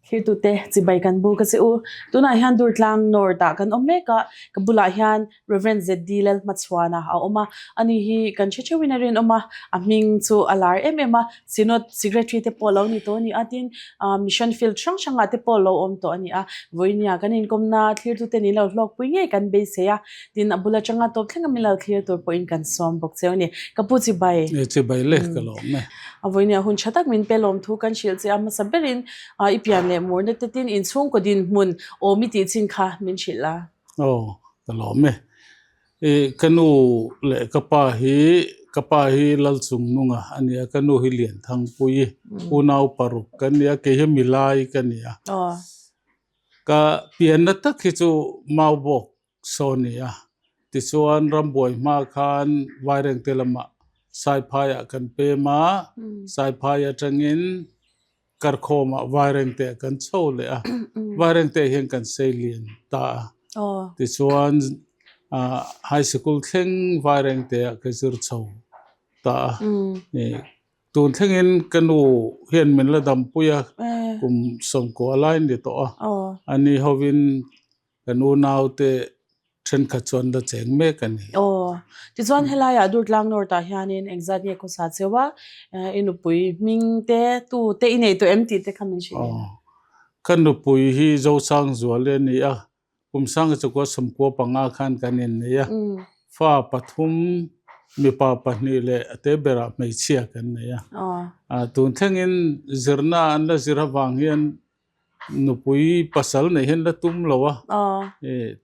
Thirtute chibai kan buk a che u. Tunah hian Durtlang North ah kan awm mek a, ka bulah hian Rev. ZD Lalhmachhuana a awm a, ani hi kan hre theuhin a rinawm a, a hming chu a lar em em a, Synod Secretary te pawh lo ni tawh a ni a, tin Mission Field hrang hrangah te pawh lo awm tawh a ni a, vawinia kan inkawmna thlirtute nih lo hlawkpui ngei kan beisei a, tin a bul atanga tawp thleng a min lo thlir tur pawhin kan sawm bawk cheu a ni. Ka pu chibai. Chibai le ka lawm e. A vawinia hun tha tak min pe lawm thu kan hrilh che a, hmasa berin i pian leh murna te tin inchhungkaw dinhmun awm i tih chin kha min hrilh a. Aw, ka lawm e. I ka nu leh ka pa hi, ka pa hi Lalchungnunga a nia, ka nu hi Lianthangpuii, unau paruk ka nia, kei hi milai ka nia. Ka pianna tak hi chu Maubawk saw a ni a. Tichuan rambuai hma khan Vairengte lamah Saiphaiah kan pem a, Saiphai atangin Karkhawmah Vairengte kan chho leh a, Vairengte hian kan sei lian ta a. Tichuan High Sikul thleng Vairengteah ka zir chho ta a. Tun thlengin ka nu hian min la dampui a, kum 90 lai ni tawh a, ani hovin Kan unaute thenkhat chu an la cheng mek a ni. Aw, tichuan helaiah Durtlang North ah hianin engzat nge khawsa cheu a, i nupui hming te, tu te i nei tawh em tih te kha min hrilh ila. Aw, ka nupui hi Zosangzuali a ni a, kum sanga chukua 95 khan kan innei a, fa pathum mipa pahnih leh a te berah hmeichhia kan nei a. Tun thlengin zirna an la zir avang hian Nupui pasal neih hian la tum lo a,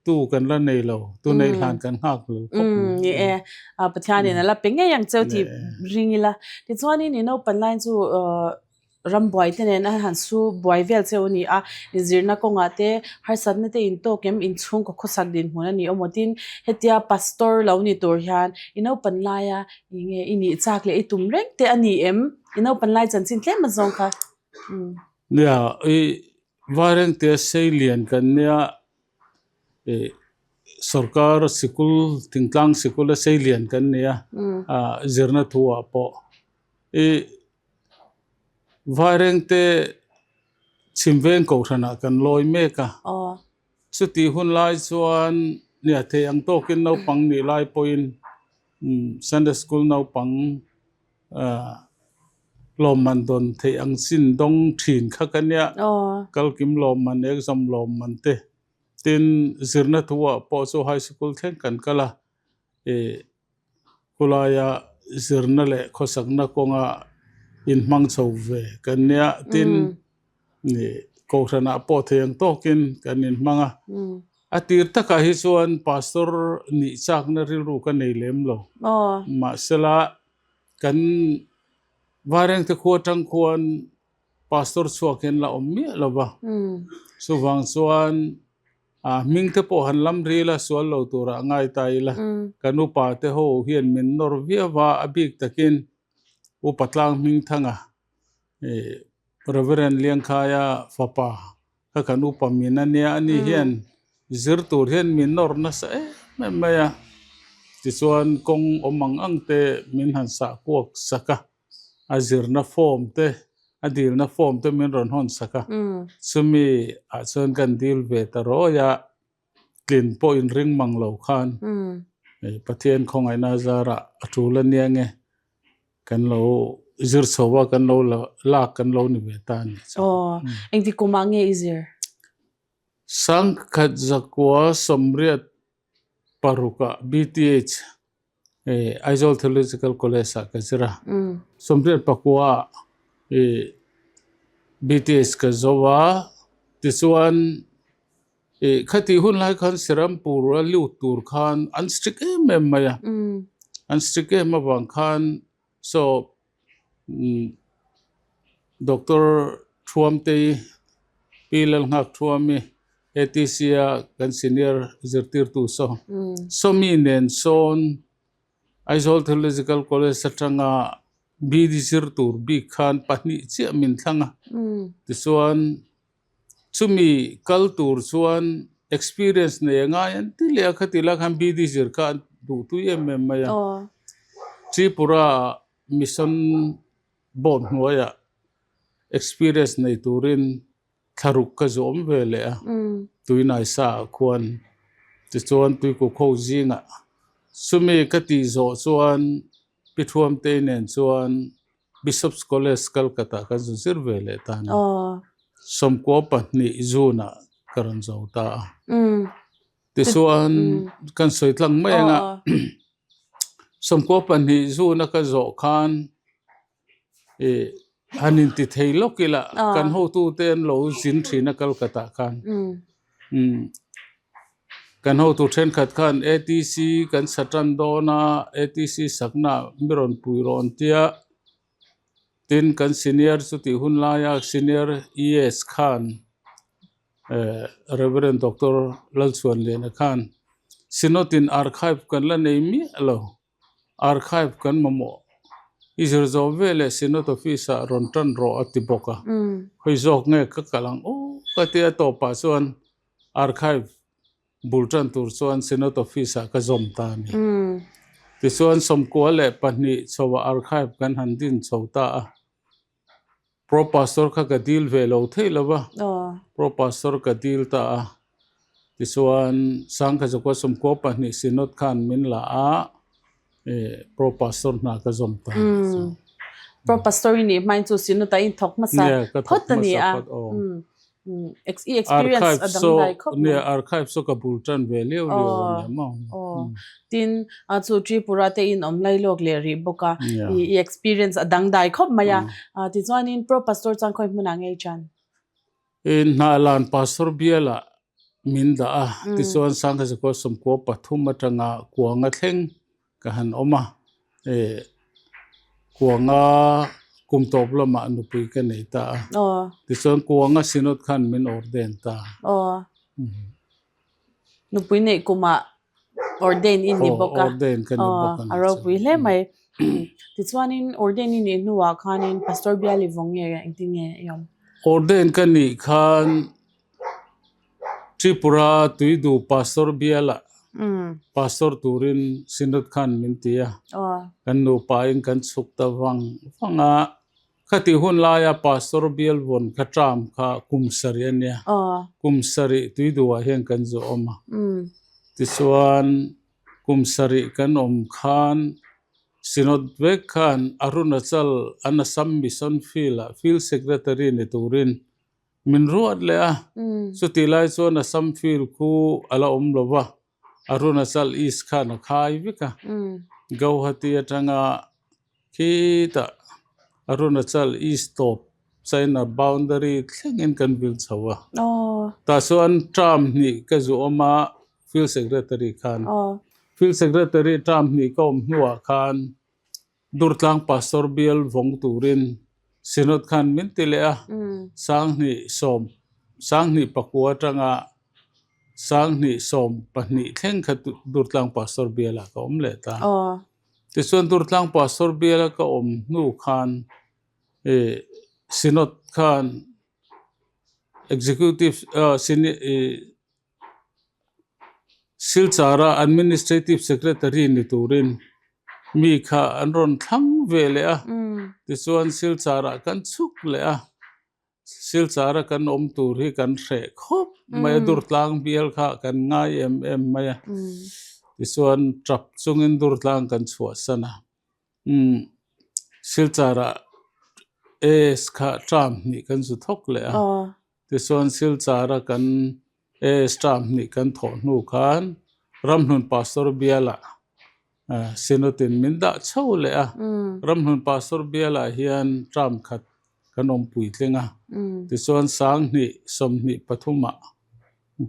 tu kan la nei lo, tu neih hlan kan nghak lo khawp mai. Ni e, Pathianin a la pe ngei ang cheu tih ring ila. Tichuanin i naupan lai chu rambuai te nen a han su buai vel cheu a ni a, inzirna kawngah te harsatna te intawk em inchhungkaw khawsak dinhmun a ni awm aw tin hetia pastor lo ni tur hian i naupan laia enge i nih chak leh i tum reng te a ni em? I naupan lai chanchin tlem azawng kha. Nia, i Vairengte sei lian kan nia, i sorkar sikul thingtlang sikul a sei lian kan nia, zirna thu ah pawh i Vairengte chhimveng kohhran ah kan lawi mek a, chutih hun lai chuan nia thei ang tawkin naupang nih lai pawhin Sunday school naupang Lawmman dawn theih ang chin dawng thin kha ka nia. Kalkim lawmman, exam lawmman te. Tin, zirna thu ah pawh chu high school thleng kan kal a, ih khulaia zirna leh khawsakna kawnga inhmang chho ve kan nia. Tin, ih kohhranah pawh thei ang tawkin kan inhmang a. A tir takah hi chuan pastor nih chakna rilru ka nei lem lo. Mahsela Kan Vairengte khua atang khuan Pastor chhuak hian la awm miah lo va, chuvang chuan hming te pawh han lam ril a, sual lo turah ngai ta ila, kan upa te ho hian min nawr viau va, a bik takin Upa Tlang Hmingthanga Reverend Liangkhaia fapa Ka kan upa min a nia, ani hian zir tur hian min nawr nasa em em mai a, tichuan kawng awm ang ang te min han sah kuak sak a, a zirna form te, a dilna form te min rawn hawn sak a, chumi ah chuan kan dil ve ta rawi a, tlin pawh inring mang lo khan Pathian khawngaihna zarah a tul a nia nge. Kan lo zir chho a, kan lo lak kan lo ni ve ta a ni chu. Aw, engti kum ah nge i zir? Sangkhat zakua 86 ah BTH, Aizawl Theological College ah ka zir a. 89 ah BTH ka zo a, tichuan Khatih hun lai khan Serampur a lut tur khan an strict em em mai a, an strict em avang khan saw Doctor Thuamtei Pi Lalnghak Thuami ATC a kan senior zirtirtu saw sawmi nen sawn Aizawl Theological College atanga BD zir tur bik khan pahnih chiah min thlang a, tichuan Chumi kal tur chuan experience nei a ngai an ti leh a, khati lai khan BD zir kha an duh tui em em mai a. Tripura Mission Board hnuaiah experience nei turin Thlaruk ka zawm ve leh a, tuinai sa ah khuan tichuan tuikuk ho zingah chumi ka tih zawh chuan Pi Thuamtei nen chuan Bishop's College Calcutta kan zu zir ve leh ta a ni. Sawmkua pahnih June ah ka rawn zo ta a. Tichuan kan sawi tlang mai ang a, sawmkua pahnih June a ka zawh khan ih han inti thei lawk ila kan hotute an lo zin thin a Calcutta khan umm kan hotu thenkhat khan ATC kan sa tan dawn a ATC sakna ah mi rawn pui rawh an tia tin kan senior chutih hun laia senior ES khan eh Reverend Doctor Lalchhuanliana khan Synod in archive kan la nei miah lo. Archive kan mamawh. I zir zawh veleh Synod Office ah rawn tan rawh a ti bawk a. Khawi zawk nge ka kal ang aw ka ti a tawpah chuan Archive bul tan tur chuan Synod Office ah ka zawm ta a ni. Tichuan 92 chhoah Archive kan han din chho ta a. Pro Pastor kha ka dil ve lo theih lo va, Pro Pastor ka dil ta a, tichuan Sangkha Zakua 92 Synod khan min la a, Pro Pastor hna ka zawm ta a ni chu. Pro Pastor i nih hmain chu Synod ah i inthawk hmasa phawt a ni a. I experience a dang dai khawp mai. Nia, archive saw ka bul tan ve liau liau a nia maw. Aw, tin chu Tripura te in awm lai lawk leh rih bawk a, i experience a dang dai khawp mai a. Tichuanin Pro Pastor chuan khawi hmunah ngei tan? Hnahlan Pastor bialah min dah a, tichuan Sangha Zakua 93 atanga kuanga thleng Ka han awm a, eh kuanga kum tawp lamah nupui ka nei ta a, tichuan kuanga Synod khan min ordain ta. Aw. Nupui neih kumah ordain i ni bawk a. Ordain ka ni bawk a ni. A ropui hle mai. Tichuanin ordain i nih hnuah khanin Pastor Biali vawng nge engtin nge i awm? Ordain ka nih khan Tripura Tuidu Pastor bialah Pastor turin Synod khan min ti a, kan nupain kan chhuk ta vang vang a. Khatih hun laia Pastor bial vawn kha term kha kum sarih a nia, kum sarih Tuiduah hian kan zawh awm a. Tichuan kum sarih kan awm khan Synod vek khan Arunachal an Assam Mission Field-ah Field Secretary ni turin Min ruat leh a, chutih lai chuan Assam field khu a la awm lo va, Arunachal East khan a khai vek a, Gauhati atanga khitah Arunachal East tawp China boundary thlengin kan vil chho a. Tah chuan term hnih ka zu awm a, Field Secretary khan. Field Secretary term hnih ka awm hnuah khan Durtlang Pastor bial vawng turin Synod khan min ti leh a, 2010, 2009 atanga 2012 thleng kha Durtlang Pastor bialah ka awm leh ta. Tichuan Durtlang Pastor biala ka awm hnu khan Synod khan Executive Silchara Administrative Secretary ni turin mi kha an rawn thlang ve leh a, tichuan Silcharah kan chhuk leh a, Silchara kan awm tur hi kan hreh khawp mai a, Durtlang bial kha kan ngai em em mai a, tichuan tap chungin Durtlang kan chhuahsan a. Silcharah AS kha term hnih kan zu thawk leh a, tichuan Silchara kan AS term hnih kan thawh hnu khan Ramhlun Pastor bialah Synod in min dah chho leh a, Ramhlun Pastor bialah hian term khat kan awm puitling a, tichuan 2023ah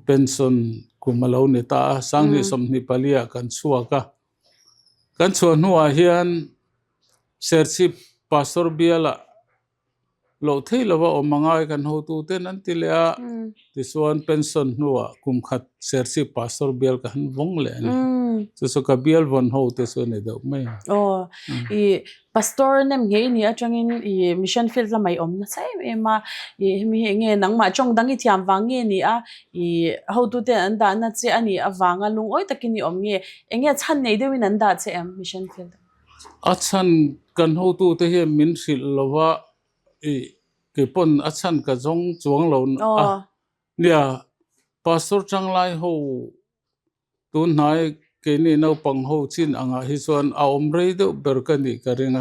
pension kum a lo ni ta a, 2024 ah kan chhuak a. Kan chhuah hnuah hian Serchhip Pastor bialah loh theih lova awm a ngai kan hotuten an ti leh a, tichuan pension hnuah kum khat Serchhip Pastor bial ka han vawng leh a ni. Chu chu ka bial vawn ho te chu a ni deuh mai a. Aw, i Pastor nem ngei ni atangin i mission field lamah i awm nasa em em a, i hemi hi enge nangmah tawng dang i thiam vang nge ni a, i hotute an dahna che a nih avanga lungawi takin i awm nge, enge chhan nei deuhin an dah che em mission field ah? A chhan kan hotute hian min hrilh lova i. Keipawn a chhan ka zawng chuang lo a. Nia, Pastor Changlai ho tun hnai keini naupang ho chin angah hi chuan a awm rei deuh ber ka nih ka ring a.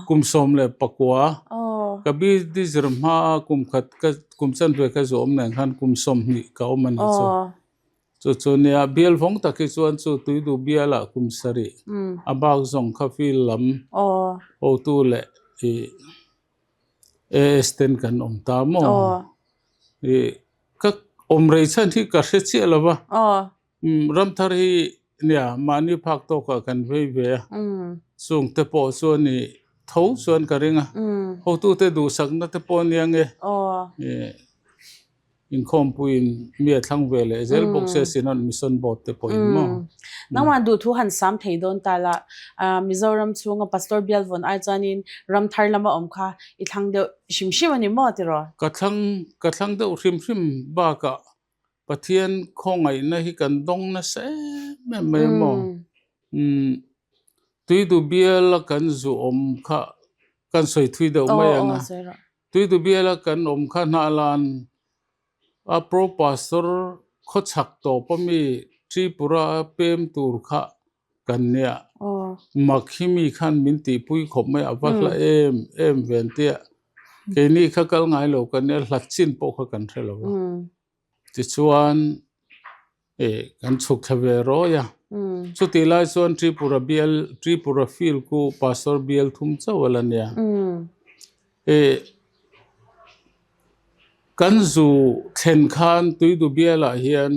Kum 19 ka BD zir hma a kum khat ka kum chanve ka zu awm nen khan kum 20 ka awm a ni chu. Chu chu nia, bial vawng tak hi chuan chu Tuidu bialah kum sarih a bak zawng kha field lam hotu leh ih AS ten kan awm ta maw? Ih ka awm rei chhan hi ka hre chiah lo va, Ramthar hi nia mahni phak tawkah kan vei ve a, chung te pawh chuan ih tho chuan ka ring a, hotute duhsakna te pawh ania nge ih. Inkhawmpuiin mi a thlang ve leh zel bawk se Synod Mission Board te pawhin maw? Nangmah duhthu han sam thei dawn ta la, Mizoram chhunga Pastor Bialvawn ai chuanin Ramthar lama awm kha i thlang deuh hrim hrim a ni maw tiraw? Ka thlang, ka thlang deuh hrim hrim bakah Pathian khawngaihna hi kan dawng nasa em em mai maw? Tuidu biala kan zu awm kha kan sawi thui deuh mai ang a. Tuitu biala kan awm kha hnahlan a Pro Pastor khawchhak tawp a mi Tripura a pem tur kha kan nia. Mak hi mi khan min tihpui khawp mai a va hla em em ven tia keini kha kal ngai lo kan nia hlat chin pawh kha kan hre lo a. Tichuan eh kan chhuk thla ve rawi a. Chutih lai chuan Tripura bial Tripura field khu Pastor bial thum chauh a la nia. Eh kan zu thlen khan Tuidu bialah hian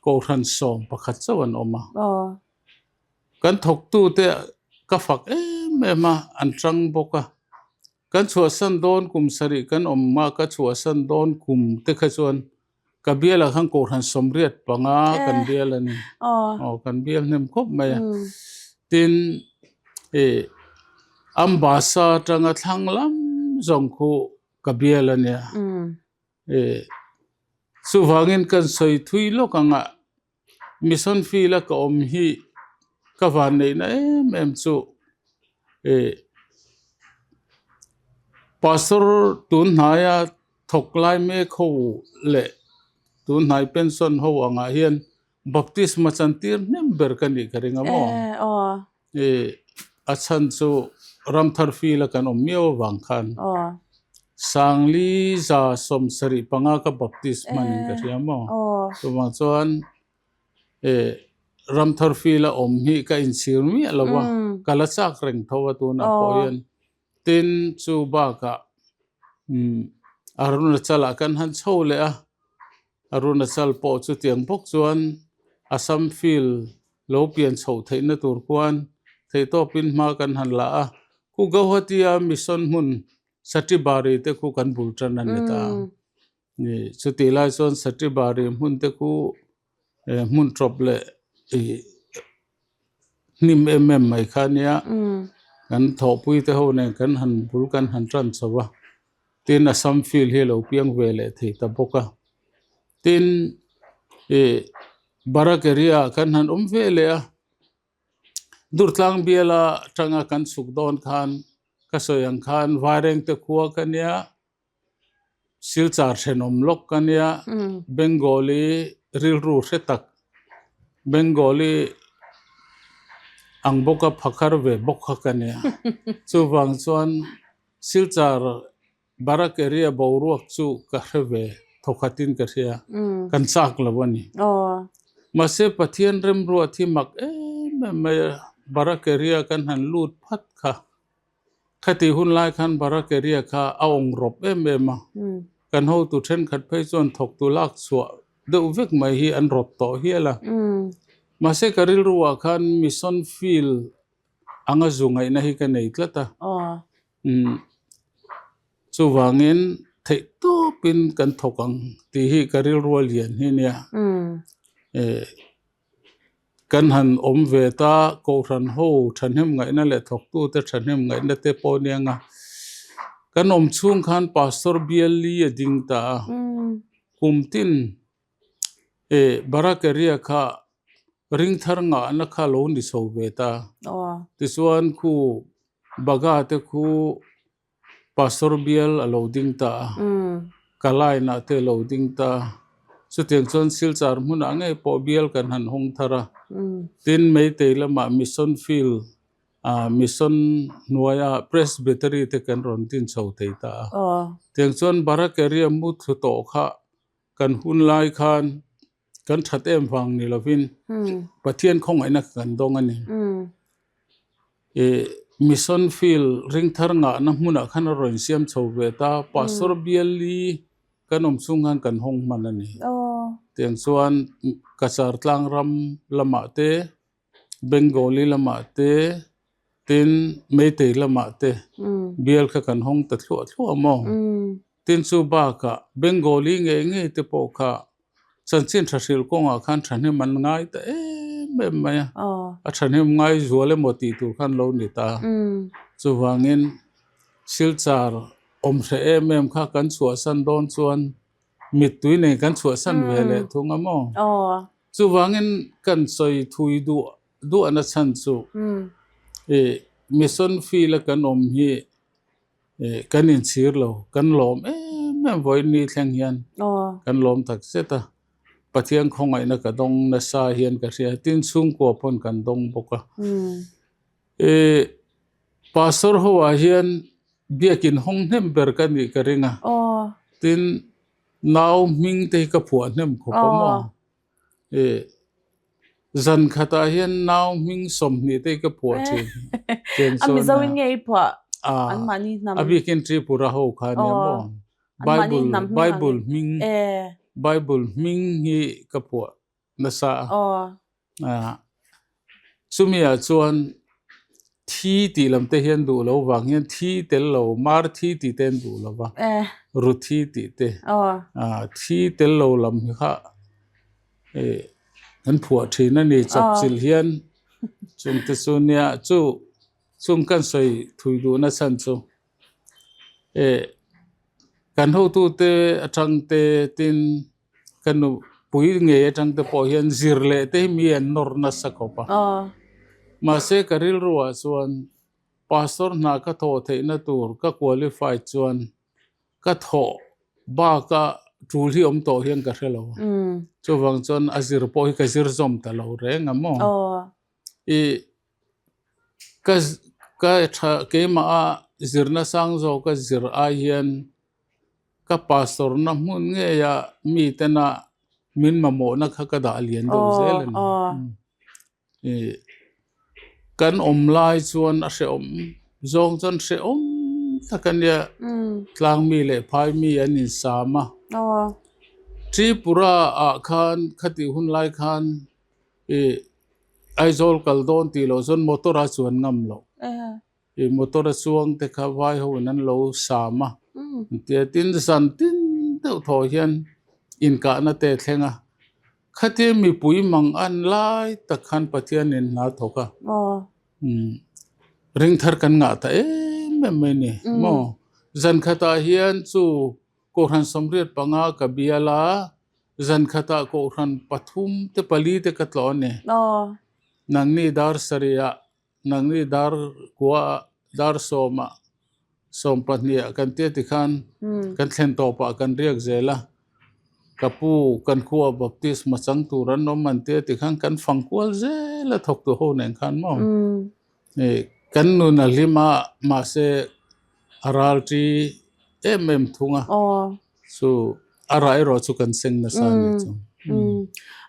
Kohhran 11 chauh an awm a. Kan thawktute ka fak em em a, an tang bawk a. Kan chhuahsan dawn kum sarih kan awm a, ka chhuahsan dawn kum te kha chuan ka bialah khan Kohhran 85 kan bial a ni. Aw kan bial hnem khawp mai a. Tin ih Ambassa atanga thlang lam zawng khu ka bial a nia. Ih chuvangin kan sawi thui lawk ang a. Mission field a ka awm hi ka van neihna em em chu ih pastor tun hnaia thawk lai mek ho leh tun hnai pension ho angah hian baptisma chantir hnem ber ka nih ka ring a maw ih a chhan chu ramthar field a kan awm miau avang khan 1075 ka baptisma niin ka hria maw chuvang chuan ih ramthar field a awm hi ka inchhir miah lo a ka la chak reng tho a tunah pawh hian tin chu bakah umm Arunachal ah kan han chho leh a Arunachal pawh chutiang bawk chuan Assam field lo pian chhoh theihna tur khuan theihtawpin hma kan han la a, khu Guwahati-a mission hmun Satibari te khu kan bul tan a ni ta. Chutih lai chuan Satibari hmun te khu hmun tawp leh ih hnim em em mai kha a nia, kan thawhpui te ho nen kan han bul kan han tan chho a, tin Assam field hi a lo piang ve leh thei ta bawk a, tin ih Barak area ah khan han awm ve leh a, Durtlang biala atanga kan chhuk dawn khan ka sawi ang khan Vairengte khua ka nia, Silchar thenawm lawk ka nia, Bengali rilru hre tak, Bengali ang bawka phakhar ve bawk kha ka nia. Chuvang chuan Silchar Barak area boruak chu ka hre ve thawkhatin ka hria, kan chak lo a ni. Mahse Pathian remruat hi mak em em mai a, Barak area kan han lut phat kha. Khati hun lai khan Barak area kha a awng rawp em em a, kan hotu thenkhat phei chuan thawktu lak chhuah deuh vek mai hi an rawp tawh hial a. Mahse ka rilruah khan Mission Field anga zu ngaihna hi ka nei tlat a. Chuvangin theih tawpin kan thawk ang tih hi ka rilrua lian hi nia. Kan han awm ve ta Kohhran ho thahnem ngaihna leh thawktute thahnem ngaihna te pawh nia nga. Kan awm chhung khan Pastor Bial Li a ding ta a. Kum tin Barak area kha ring thar ngahna kha lo ni chho ve ta. Tichuan khu Baga te khu. Pastor bial a lo ding ta a, ka line ah te a lo ding ta a. Chutiang chuan Silchar hmunah ngei pawh bial kan han hawng thar a. Tin, Meitei lamah Mission Field ah Mission hnuaia Presbytery te kan rawn din chho thei ta a. Tiang chuan Barak area mu thlu tawh kha kan hun lai khan kan that em vang ni lovin Pathian khawngaihna kan dawng a ni. Ih Mission Field ringthar ngahna hmunah khan a rawn siam chho ve ta, Pastor Bialli kan awm chhung khan kan hawng hman a ni. Tiang chuan Cachar tlang ram lamah te Bengali lamah te tin Meitei lamah te bial kha kan hawng ta thluah thluah maw? Tin chu bakah Bengali ngei ngei te pawh kha chanchin tha hrilh kawngah khan thahnem an ngai ta em em mai a, a thahnem ngai zual emaw tih tur khan lo ni ta. Chuvangin Silchar awm hreh em em kha kan chhuahsan dawn chuan mittui nei kan chhuahsan ve leh thung a maw? Chuvangin kan sawi thui duh duahna chhan chu ih mission field a kan awm hi ih kan inchhir lo, kan lawm em em vawiin ni thleng hian kan lawm tak zet a, Pathian khawngaihna ka dawng nasa hian ka hria, tin chhungkua pawn kan dawng bawk a. Ih pastor ho ah hian biakin hawng hnem ber ka nih ka ring a, tin nau hming te hi ka phuah hnem khawp a maw? Ih zan khatah hian nau hming 20 te hi ka phuah thin. A Mizo in nge i phuah? Anmahni hnam. A bikin Tripura ho kha nia maw? Bible Bible hming Bible hming hi ka phuah nasa a. Chumi ah chuan thi tih lam te hian duh lo vang hian thi tel lo mar thi tih te an duh lo va ru thi tih te thi tel lo lam hi kha an phuah thin a ni chawpchilh hian chung te chu nia chu chung kan sawi thui duhna chhan chu kan hotute atang te tin. Ka nupui ngei atang te pawh hian zir leh te hi mi an nawr nasa khawp a. Mahse ka rilruah chuan pastor hna ka thawh theihna tur ka qualify chuan ka thawh baka tul hi awm tawh hian ka hre lo a. Chuvang chuan a zir pawh hi ka zir zawm ta lo reng a maw. I ka ka tha keimah a zirna sang zawk a zir ai hian Ka pastor na hmun ngei a mi tena min mamawhna kha ka dah lian deuh zel a ni. Ih kan awm lai chuan a hrehawm zawng chuan hrehawm tak a nia tlang mi leh phai mi an insam a. Tripura ah khan khatih hun lai khan ih Aizawl kal dawn tih loh chuan motor a chuan ngam loh. Ih motor a chuang te kha vai ho in an lo sam a tia tin zan tin deuh thaw hian inkahna te a thleng a khatia mipui mang an lai tak khan Pathian in hna thawk a umm ring thar kan ngah ta em em mai ni maw zan khatah hian chu Kohhran 85 ka bial a zan khatah Kohhran pathum te pali te ka tlawh a ni nangni dar sarih ah. Nangni dar kua dar sawmah 12 ah kan tia tikhan kan thlen tawpah kan riak zel a, ka pu kan khua baptisma chang tur an awm an tia tikhan kan fang kual zel a thawktu ho nen khan maw ih kan nun a hlim a mahse a ral ṭi em em thung a. Chu a rah erawh chu kan seng nasa a ni chu.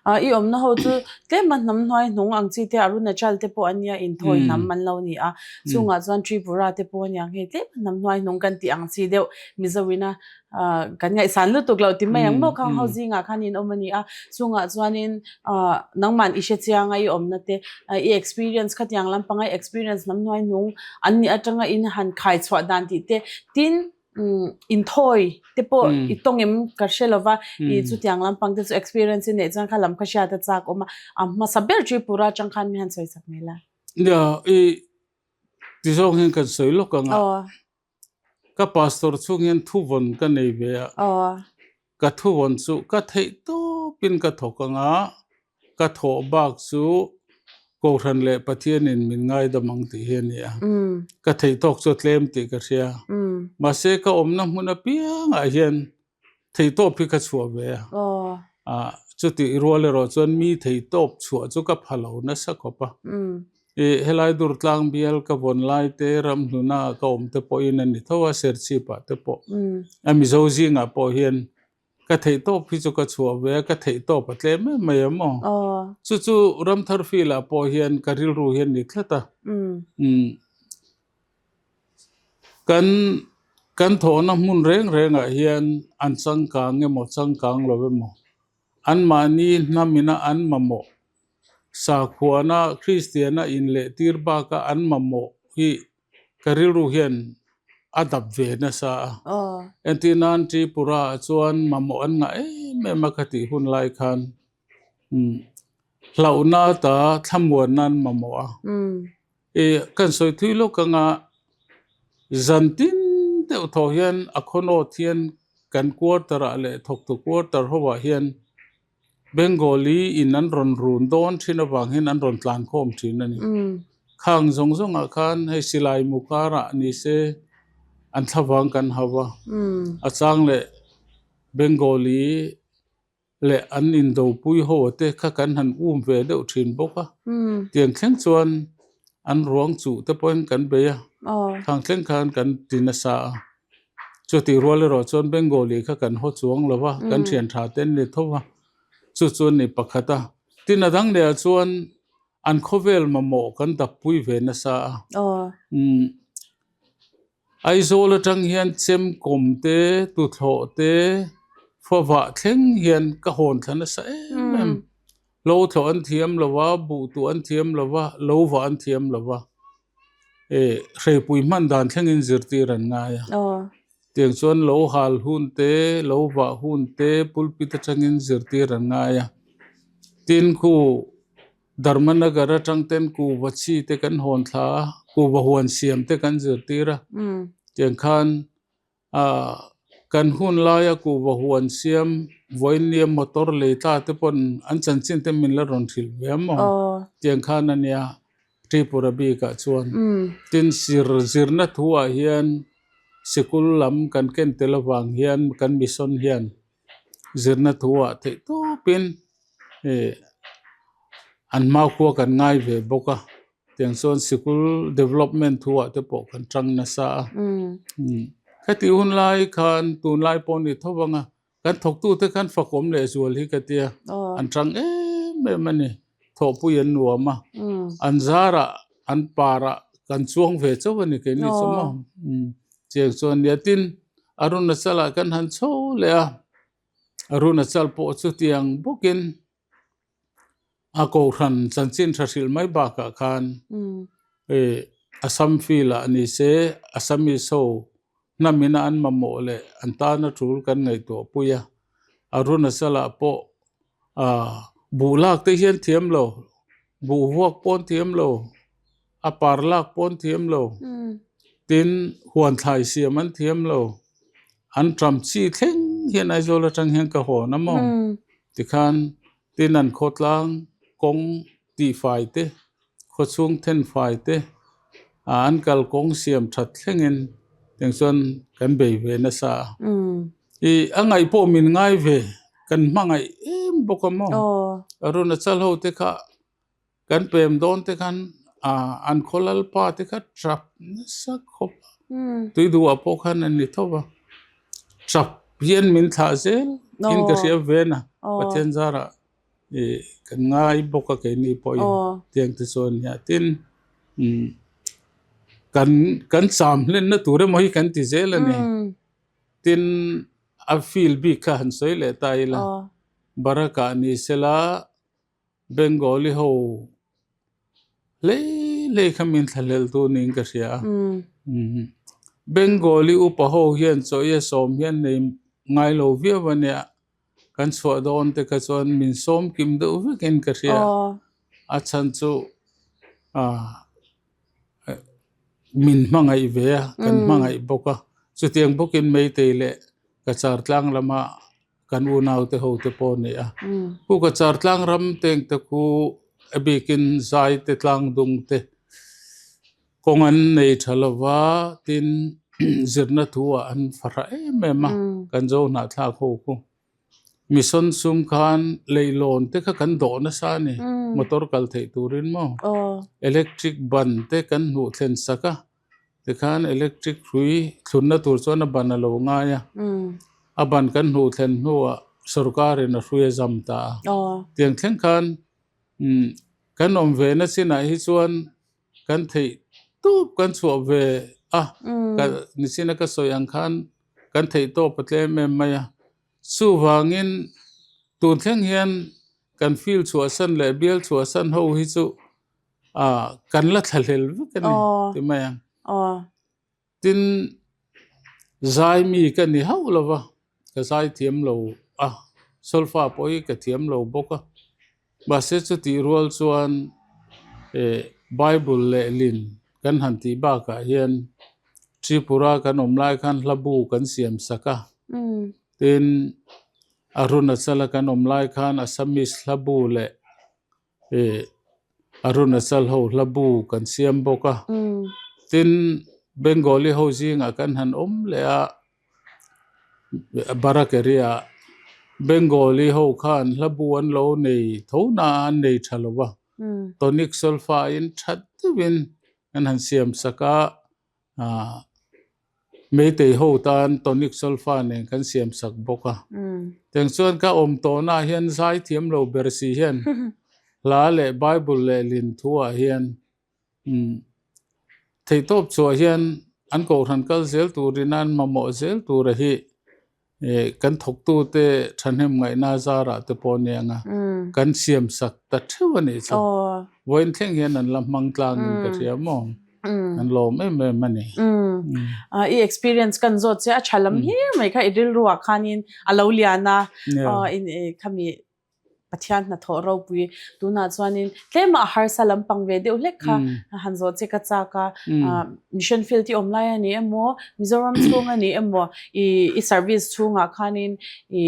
I awmna ho chu tlema hnam hnuai hnung ang chi te Arunachal te pawh an nia inthawi hnam an lo ni a. Chungah chuan Tripura te pawh a nia hei tlema hnam hnuai hnung kan tih ang chi deuh Mizo ina kan ngaihsan lutuk loh ti mai ang maw khang ho zingah khan in awm a ni a. Chungah chuanin nangman i hre chiang a i awmna te i experience khatiang lampanga i experience hnam hnuai hnung an nih atanga in han khai chhuah dan tih te tin inthawi te pawh i tawng em ka hre lo va i chutiang lampang te chu experience i neih chuan kha lam kha hriat a chak awm a a hmasa ber Tripura atang khan mi han sawi chak mai la. Nia i ti zawng hian kan sawi lawk ang a ka pastor chhung hian thuvawn ka nei ve a ka thuvawn chu ka theih tawpin ka thawk ang a ka thawh bak chu. Kohhran leh Pathianin min ngaidam ang tih hi a ni a. Ka theih tawk chu a tlem tih ka hria. Mahse ka awmna hmun apiangah hian theihtawp hi ka chhuah ve a. Chutih rual erawh chuan mi theihtawp chhuah chu ka pha lo nasa khawp a. Ih helai Durtlang bial ka vawn lai te ramhluna ka awm te pawhin a ni tho a, Serchhip-ah te pawh. A Mizo zingah pawh hian Ka theih tawp hi chu ka chhuah ve a, ka theih tawp a tlem em mai em aw. Chu chu Ramthar field ah pawh hian ka rilru hian ni tlat a. Kan kan thawhna hmun reng reng ah hian an changkang emaw changkang lo emaw anmahni hnamina an mamawh sakhuana Kristiana inlehtir baka an mamawh hi Ka rilru hian a dap ve nasa a. Entir nan Tripura ah chuan mamawh an ngah em em a ka tih hun lai khan hlauhna ata thlamuan nan mamawh a. Ih kan sawi thui lawk anga zan tin deuh thaw hian a khawnawt hian kan quarter ah leh thawktu quarter ho ah hian Bengali in an rawn run dawn thin avang hian an rawn tlan khawm thin a ni. Khang zawng zawngah khan hei silai mu karah ni se an thlavang kan hau a, a chang leh Bengali leh an indopui ho te kha kan han um ve deuh thin bawk a. Tiang thleng chuan an ruang chuh te pawhin kan bei a, khang thleng khan kan ti nasa a. Chutih rual erawh chuan Bengali kha kan haw chuang lo va, kan thian tha te an ni tho va, chu chu a ni pakhat a. Tin a dang lehah chuan an khawvel mamawh kan dappui ve nasa a. Umm Aizawl atang hian chemkawm te, tuthlawh te, favah thleng hian ka hawn thla nasa em em. Lo thlawh an thiam lo va, buh tuh an thiam lo va, lo vah an thiam lo va. Eh hreipui hman dan thlengin zirtir an ngai a. Tiang chuan lo hal hun te, lo vah hun te pulpit atangin zirtir an ngai a. Tin khu Dharmanagar atang ten kuhva chi te kan hawn thla a, kuhva huan siam te kan zirtir a. Tiang khan Ahh kan hun laia kuhva huan siam vawinia motor lei tla te pawn an chanchin te min la rawn hrilh ve a maw tiang khan a nia Tripura bikah chuan tin zir zirna thu ah hian sikul lam kan ken tel avang hian kan mission hian zirna thu ah theih tawpin ih an hmakhua kan ngai ve bawk a. Tiang chuan sikul development thu ah te pawh kan tang nasa a. Khati hun lai khan tunlai pawh ni tho vang a, kan thawktu te khan fakawm leh zual hi ka tia, an tang em em a ni. Thawhpui an nuam a, an zarah an parah kan chuang ve chauh a ni keini chu maw. Chiang chuan nia tin Arunachal ah kan han chho leh a, Arunachal pawh chutiang bawkin A kohhran chanchin tha hrilh mai bakah khan ih Assam field ah ni se Assamese ho hnam ina an mamawh leh an tana tul kan ngaihtuah pui a, Arunachal ah pawh ah buh lak te hian thiam lo, buh vuak pawh an thiam lo, a par lak pawh an thiam lo, tin huan thlai siam an thiam lo, an ṭam chi thleng hian Aizawl aṭang hian ka hawn a maw tikhan tin an khawtlang kawng tihfai te khawchhung thenfai te ah an kalkawng siam ṭhat thlengin tiang chuan kan bei ve nasa a ih a ngaih pawh min ngai ve kan hmangaih em bawk a maw Arunachal ho te kha. Kan pem dawn te khan ah an khaw lalpa te kha tap nasa khawp a, tui duhah pawh khan an ni tho va, tap hian min thlah zel in ka hria ven a, Pathian zarah ih kan ngai bawk a keini pawhin tiang te chuan nia tin umm kan kan cham hlenna tur emaw hi kan ti zel a ni, tin a field bik kha han sawi leh ta ila Barak-ah ni sela. Bengali ho hlei hlei kha min thlahlel tu niin ka hria a. Bengali upa ho hian chawiha sawm hian nei ngai lo viau a nia. Kan chhuah dawn te kha chuan min sawm kim deuh vekin ka hria. A chhan chu min hmangaih ve a, kan hmangaih bawk a. Chutiang bawkin Meitei leh Cachar tlang lama. Kan unaute ho te pawh a ni a. Pu Cachar tlang ram teng te khu a bikin zai te tlang dung te kawng an nei tha lova tin zirna thu ah an farah em em a kan zo hnahthlak ho khu. Mission sum khan leihlawn te kha kan dawh nasa a ni motor kal theih turin maw electric ban te kan hnuh thlen sak a tikhan electric hrui thlunna tur chuan a ban a lo ngai a a ban kan hnuh thlen hnuah sorkar in a hrui a zam ta a tiang thleng khan kan awm ve na chinah hi chuan kan theih tawp kan chhuah ve a nichina ka sawi ang khan kan theih tawp a tlem em mai a chuvangin tun thleng hian kan field chhuahsan leh bial chhuahsan ho hi chu ah kan la thla hlel vek a ni ti mai ang tin zai mi ka ni hauh lo va ka zai thiam lo a solfa pawh hi ka thiam lo bawk a mahse chutih rual chuan eh bible lehlin kan han tih bakah hian Tripura kan awm lai khan hla bu kan siam sak a tin Arunachala kan awm lai khan Assamese hla bu leh eh Arunachal ho hla bu kan siam bawk a tin Bengali ho zingah kan han awm leh a Barak area ah Bengali ho khan hla bu an lo nei tho na a an nei tha lo va tonic solfa in tha deuhin an han siam sak a ah Meitei ho tan tonic solfa nen kan siam sak bawk a tiang chuan ka awm tawhna ah hian zai thiam lo ber si hian hla leh bible leh lin thu ah hian Theihtawp chhuah hian an kohhran kal zel turin an mamawh zel tura hi kan thawktute thahnem ngaihna zarah te pawh ania ang a, kan siam sak ta theuh a nih chu. Vawiin thleng hian an la hmang tlangin ka hria maw? An lawm em em a ni. I experience kan zawt che a tha lam hlir mai kha i rilruah khanin a lo lian a, khami Pathian hnathawh ropui tunah chuanin tlema a harsa lampang ve deuh hlek kha han zawh che ka chak a, mission field i awm lai a ni emaw Mizoram chhung a ni emaw i i service chhungah khanin i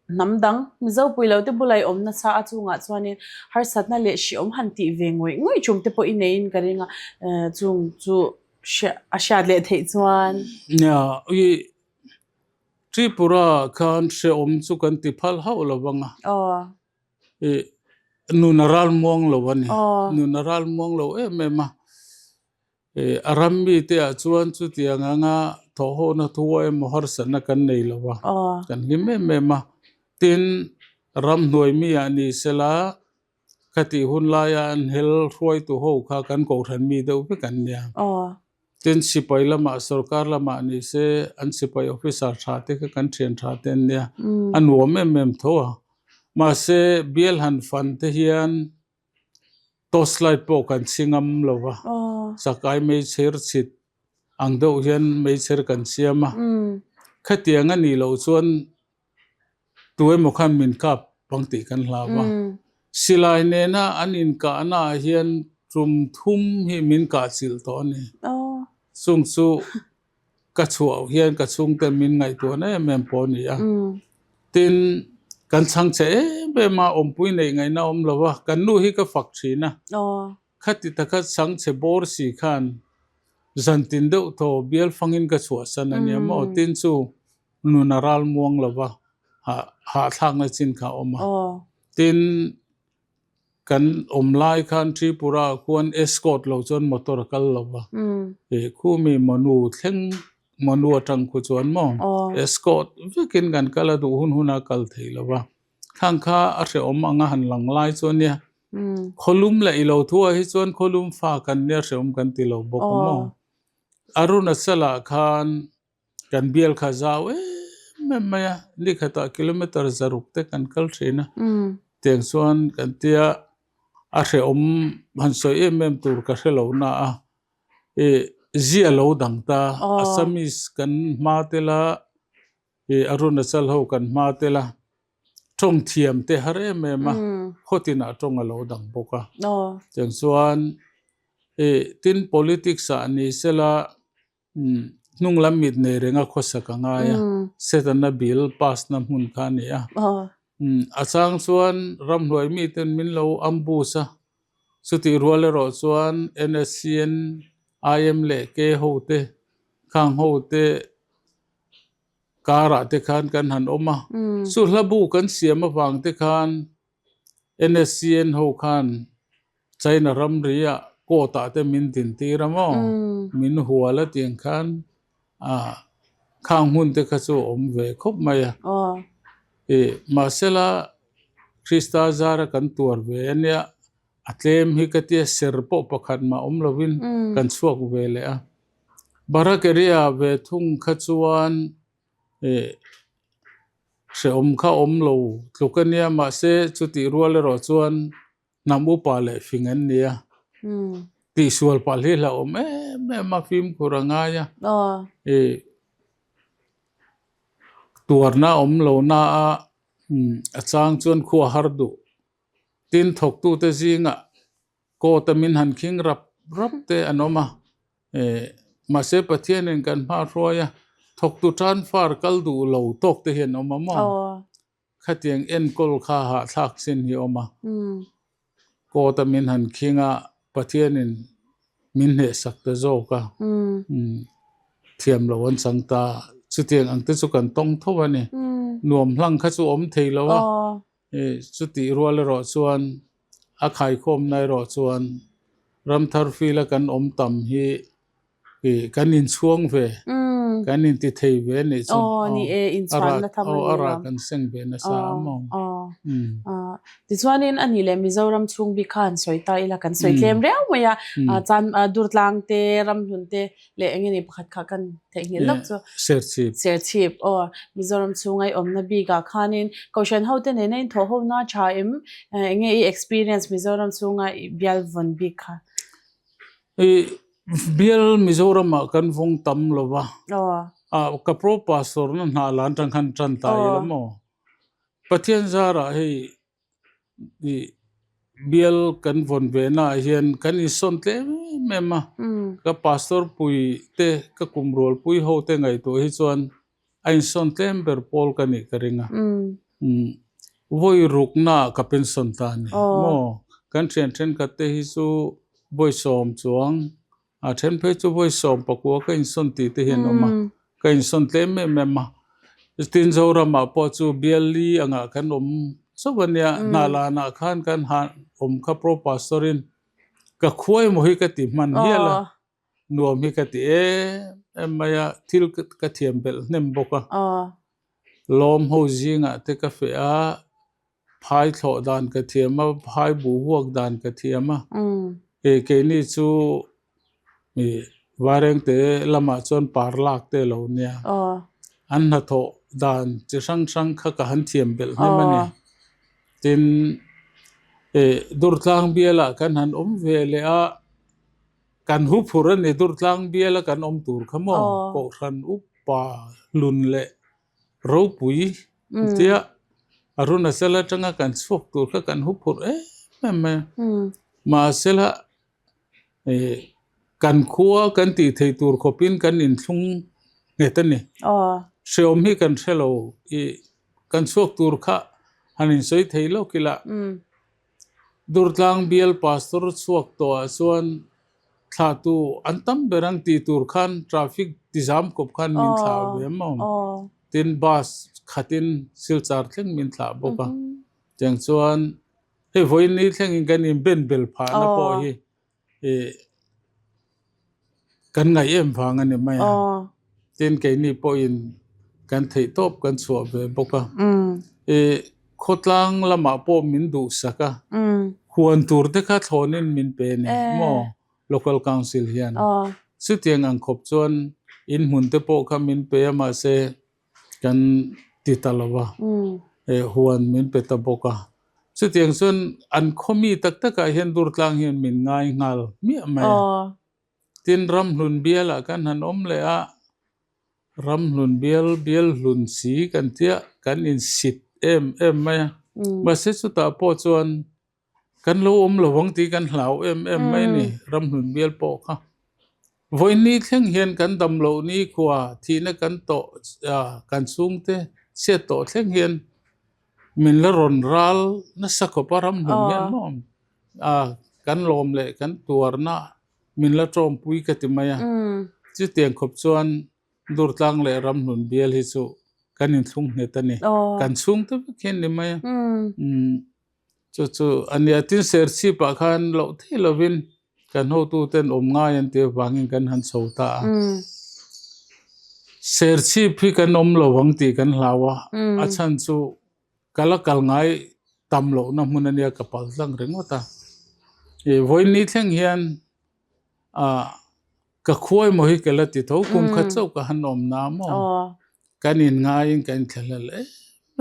hnam dang Mizo pui lo te bula i awm nasa a chungah chuanin harsatna leh hriawm han tih ve ngawih ngawih tum te pawh i neiin ka ring a, chung chu a hriat leh theih chuan. Nia i Tripura khan hrehawm chu kan ti phal hauh lo vang a. I nun a ral muang lo a ni. Nun a ral muang lo em em a. I a ram mite ah chuan chutiang anga thawhhawhna thu emaw harsatna kan nei lo a. Kan hlim em em a. Tin, ramhnuai mi ah ni sela khatih hun laia an hel hruaitu ho kha kan kohhran mi deuh vek an nia. Tin, sipai lamah sorkar lamah ni se an sipai officer tha te kha kan thian tha te an nia, a nuam em em tho a. Mahse, bial han fan te hian torch light pawh kan chhi ngam lo va, chakai meichher chhit ang deuh hian meichher kan siam a. Khatiang a nih loh chuan Tu emaw khan min kap ang tih kan hlau a. Silai nena an inkahna ah hian tum thum hi min kah chilh tawh a ni. Chung chu ka chhuah hian ka chhungte min ngaihtuahna em em pawh a ni a. Tin, kan chhang che em em a, awmpui neih ngaihna awm lo a, kan nu hi ka fak thin a. Khati taka chhang che bawr si khan zantin deuh thaw bial fangin ka chhuahsan a nia maw? Tin chu nun a ral muang lo va, hahthlakna chin kha a awm a. Tin, kan awm lai khan Tripura ah khuan escort lo chuan motor a kal lo va. Khumi monu thleng monu atang khu chuan maw escort vekin kan kal a duh hun hun a kal thei lo va. Khang kha a hrehawm anga han lang lai chu a nia. Khawlum leh i lo thu ah hi chuan khawlum fa kan nia hrehawm kan ti lo bawk a maw. Arunachal ah khan Kan bial kha zau em em mai a, ni khatah kilometer zaruk te kan kal thin a, tiang chuan kan tia a hrehawm han sawi em em tur ka hre lo na a, ih zia lo dang ta Assamese kan hma tel a, ih Arunachal ho kan hma tel a, tawng thiam te har em em a, khaw tinah tawng a lo dang bawk a, tiang chuan ih tin politics ah ni sela. Hnung lam mit nei renga khawsak a ngai a, Setana bill pass na hmun kha a ni a. A chang chuan ramhnuai miten min lo ambush a. Chutih rual erawh chuan NSCN, IM leh K ho te, khang ho te karah te khan kan han awm a. Chu hlabu kan siam avang te khan NSCN ho khan China ramri ah court ah te min din tir a maw? Min hual a tiang khan ah khang hmun te kha chu a awm ve khawp mai a. Ih mahsela Krista zara kan tuar ve a nia, a tlem hi ka tia ser pawh pakhat mah awm lovin kan chhuak ve leh a. Barak area ve thung kha chuan ih hrehawm kha awm lo tluk a nia mahse chutih rual erawh chuan hnam upa leh fing an ni a tihsual pah hi hlauhawm em em a fimkhur a ngai a ih tuarna awm lo na a a chang chuan khua har duh tin thawktute zingah Court a min han khing rap rap te an awm a, eh mahse Pathianin kan hma hruai a, thawktu tan far kal duh lo tawk te hi an awm a maw? Khatiang enkawl kha hahthlak chin hi a awm a, court a min han khing a, Pathianin min hnehsak ta zawk a, thiam lo an chang ta, chutiang ang te chu kan tawng tho a ni, nuam hlang kha chu awm thei lo a. Chutih rual erawh chuan a khaikhawmna erawh chuan Ramthar field a kan awm tam hi kan inchhuang ve, kan inti thei ve a nih chu. A rah kan seng ve nasa a maw. Tichuanin a nih leh Mizoram chhung bik kha han sawi ta ila kan sawi tlem riau mai a, chuan Durtlang te, Ramhlun te leh eng nge ni pakhat kha kan theihnghilh lawk chu. Serchhip. Serchhip aw Mizoram chhunga i awmna bikah khanin Kohhran hote nena in thawh hona tha em eng nge i experience Mizoram chhunga i bial vawn bik kha? I bial Mizoramah kan vawng tam lo va. Aw. Ka pro pastor na hna lan tang khan tan ta ila maw? Pathian zarah hei Ih bial kan vawn ve naah hian kan insawn tlem em em a, ka pastor pui te ka kum rual pui ho te ngaihtuah hi chuan a insawn tlem ber pawl ka nih ka ring a, vawi ruknaah ka pension ta a ni maw, kan thian thenkhat te hi chu vawi sawm chuang A then phei chu vawi 19 ka insawn tih te hi an awm a, ka insawn tlem em em a. Tin Zoramah pawh chu bial li angah kan awm chauh a nia, Hnahlanah khan kan han awm kha Pro Pastor in ka khua emaw hi ka ti hman hial a, nuam hi ka ti em em mai a, thil ka thiam belh hnem bawk a. Lawm ho zingah te ka feh a, Phai thlawh dan ka thiam a, phai buh huak dan ka thiam a. Hei keini chu ih Vairengte lamah chuan par lak te a lo nia. An hnathawh dan chi hrang hrang kha ka han thiam belh hnem a ni. Tin, ih Durtlang bialah kan han awm ve leh a, kan hu phur a ni Durtlang biala kan awm tur kha maw? Kohhran upa hlun leh ropui tia Arunachal atanga kan chhuak tur kha kan hu phurh em em mai a. Mahsela ih kan khua kan tih theih tur khawpin kan inthlung nghet a ni. Hreawm hi kan hre lo ih kan chhuak tur kha han insawi thei lawk ila Durtlang bial pastor chhuak tawhah chuan Thlahtu an tam ber ang tih tur khan traffic tizam kawp khan min thlah ve maw? Tin bus khatin Silchar thleng min thlah bawk a. Tiang chuan hei vawiin ni thlengin kan inben bel phahna pawh hi ih kan ngaih em vang a ni mai a. Tin keini pawhin kan theih tawp kan chhuah ve bawk a. Ih khawtlang lamah pawh min duhsak a, huan tur te kha thlawnin min pe a ni maw Local Council hian. Chutiang ang khawp chuan in hmun te pawh kha min pe a mahse kan ti ta lo va, huan min pe ta bawk a. Chutiang chuan an khaw mi tak takah hian Durtlang hian min ngai nghal hmiah mai a. Tin Ramhlun bialah kan han awm leh a, Ramhlun bial bial hlun si kan tia kan insit em em mai a. Mahse chutah pawh chuan kan lo awm lo ang tih kan hlau em em mai a ni Ramhlun bial pawh kha. Vawiin thleng hian kan dam loh ni khua thihna kan tawh kan chhungte chhiat tawh thleng hian min la rawn ral nasa khawp a Ramhlun hian maw. kan lawm leh kan tuarna min la tawmpui ka ti mai a. Chutiang khawp chuan Durtlang leh Ramhlun bial hi chu kan inthlung nghet a ni. Kan chhungte vek hian ni mai a. Chu chu a nia tin Serchhip ah khan loh theih lovin kan hotuten awm ngai an tih avangin kan han chho ta a. Serchhip hi kan awm lo ang tih kan hlau a, a chhan chu ka la kal ngai tam lohna hmun a nia ka pal tlang ringawt a. Ih vawiin thleng hian ah ka khuai maw hi ka la ti tho kum khat chauh ka han awm na maw kan inngaiin kan inthlahlel em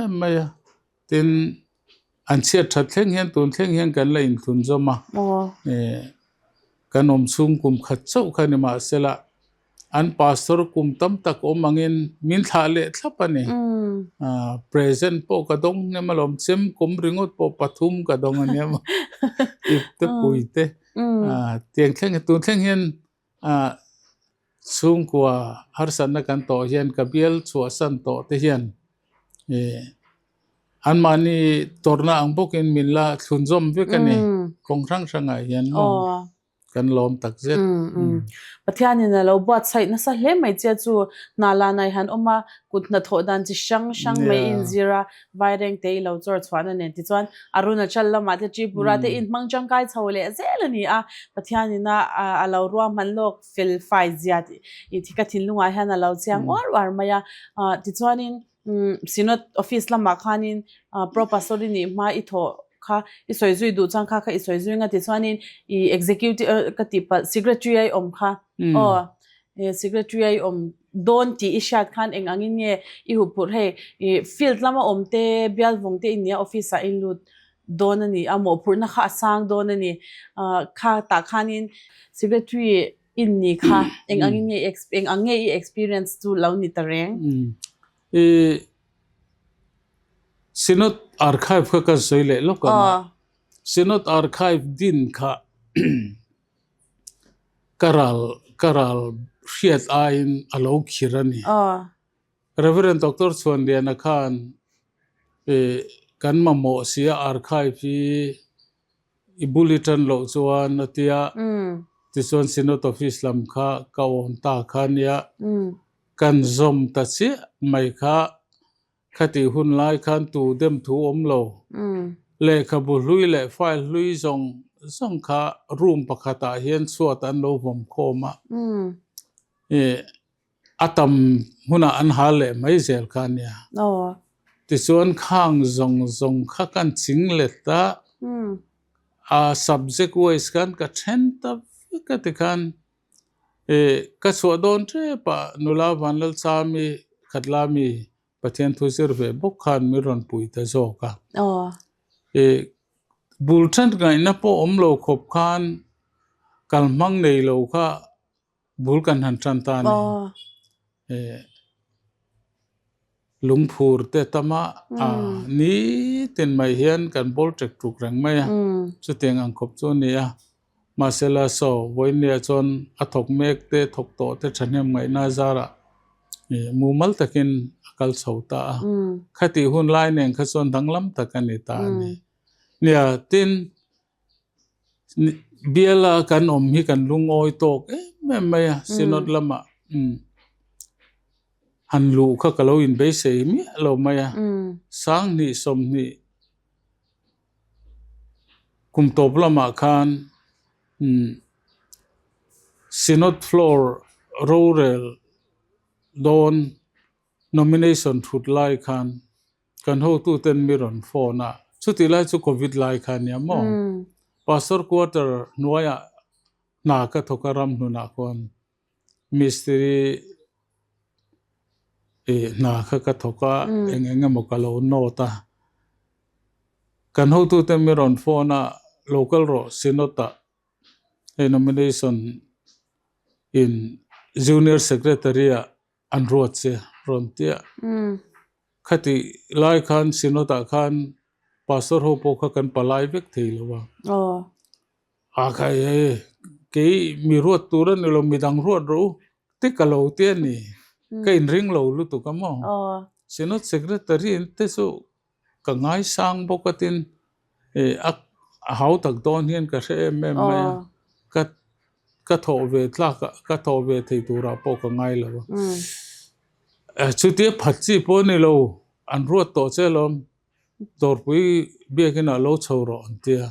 em mai a. Tin, an chhiat that thleng hian tun thleng hian kan la inthlun zawm a, kan awm chhung kum khat chauh kha ni mahsela an pastor kum tam tak awm angin min thlah leh thlap a ni. Present pawh ka dawng hnem alawm, chem kum ringawt pawh pathum ka dawng a nia maw, ip te pui te tiang thleng tun thleng hian Chhungkua harsatna kan tawh hian ka bial chhuahsan tawh te hian anmahni tawrhna ang bawkin min la thlunzawm vek a ni. Kawng hrang hrangah hian maw kan lawm tak zet. Pathianin a lo buatsaih nasa hle mai che chu hna lanai han awm a, kut hnathawh dan chi hrang hrang mai i inzir a, Vaireng te i lo chawr chhuahna nen tichuan Arunachal lamah te Tripura te inhmang tangkai chho leh zel a ni a, Pathianin a a lo ruahman lawk fel fai zia tih hi ka thinlungah hian a lo chiang uar uar mai a. Tichuanin Synod office lamah khanin Pro Pastor i nih hma i thawh kha i sawi zui duh chuan kha kha i sawi zui nga tichuanin i executive ka tih palh secretary a i awm kha aw secretary a i awm dawn tih i hriat khan eng angin nge i huh phurh hei ih field lama awm te bial vawng te in nia office ah in lut dawn a ni a mawhphurhna kha a sang dawn a ni ah kha tah khanin secretary in ni kha eng angin nge i eng ang nge i experience chu lo ni ta reng. Ih Synod archive kha kan sawi leh lawk ang a Synod archive din kha Ka ral ka ral hriat aiin a lo khir a ni. Reverend Doctor Chhuanliana khan ih kan mamawh sia archive hi i bul i tan loh chuan a ti a, tichuan Synod Office lam kha ka awm ta kha a nia, kan zawm ta chiah mai kha. Khatih hun lai khan tu dem thu awm lo. Lehkhabu hlui leh file hlui zawng zawng kha room pakhatah hian chhuat an lo vawm khawm a. Ih a tam hunah an hal leh mai zel kha a nia. Tichuan khang zawng zawng kha kan ching let a, a subject wise khan ka then ta vek a tikhan Ih, ka chhuah dawn tep a, nula Vanlalchami Khatlami Pathian thu zir ve bawk khan min rawn pui ta zawk a. Ih, bul then ngaihna pawh awm lo khawp khan kalhmang nei lo kha bul kan han tan ta a ni. Ih. Lungphur te tam a, nitin mai hian kan bawl ṭek ṭuk reng mai a, chutiang ang khawp chu a ni a. Mahsela saw vawinia chuan a thawk mek te thawk tawh te ṭhahnem ngaihna zarah mumal takin a kal chho ta a, khatih hun lai nen kha chuan danglam tak a ni ta a ni. Nia, tin Biala kan awm hi kan lungawi tawk em em mai a, Synod lamah han luh kha ka lo inbeisei miah lo mai a, Sanghnih 20 kum tawp lamah khan Synod floor rorel dawn nomination thut lai khan Kan hotuten mi rawn phone a, chutih lai chu Covid lai kha ania maw? Pastor quarter hnuaiah hna ka thawk a ram hnunah khawn mistiri ih hna kha ka thawk a, eng eng emaw ka lo note a. Kan hotuten mi rawn phone a, lo kal rawh Synod ah hei nomination in Junior Secretary ah An ruat che rawn tia. Khatih lai khan Synod ah khan Pastor ho pawh kha kan palai vek thei lo a. A khai hei kei mi ruat tur a ni lo midang ruat rawh u te ka lo ti a ni. Ka inring lo lutuk a maw. Synod Secretary te chu ka ngaisang bawk a tin a. A hau tak dawn hian ka hre em em mai a, ka ka thawh ve tlak ah ka thawh ve thei turah pawh ka ngai lo a. Chutia phat chi pawh a ni lo, an ruat tawh che alawm. Dawrpui biakin ah lo chho rawh an ti a,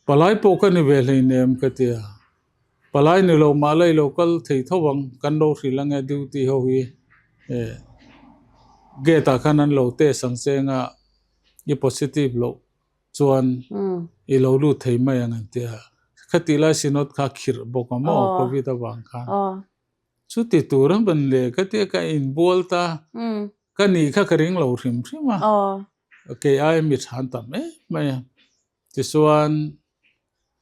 palai pawh ka ni ve hleinem ka ti a, palai ni lo mah la i lo kal thei tho ang, kan lo hrilh ange duty ho hi eh gate ah khan an lo test ang che anga i positive loh chuan i lo lut thei mai ang an ti a, khatih lai synod kha khirh bawk a maw covid avang khan. Chuti tur a ban leh ka tia ka inbual ta, ka nih kha ka ring lo hrim hrim a, kei ai mi than tam em mai a. Tichuan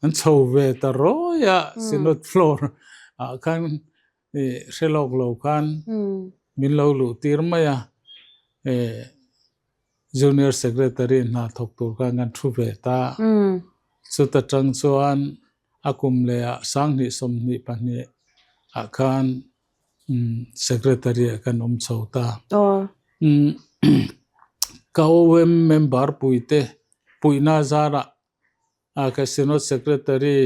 an chho ve ta rawi a, Synod floor ah khan hre lawk lo khan min lo luh tir mai a, Junior Secretary hna thawk tur khan kan thu ve ta. Chuta tang chuan a kum leh ah 2022 ah khan Secretary ah kan awm chho ta. Ka OM member puite puihna zarah a ka Synod Secretary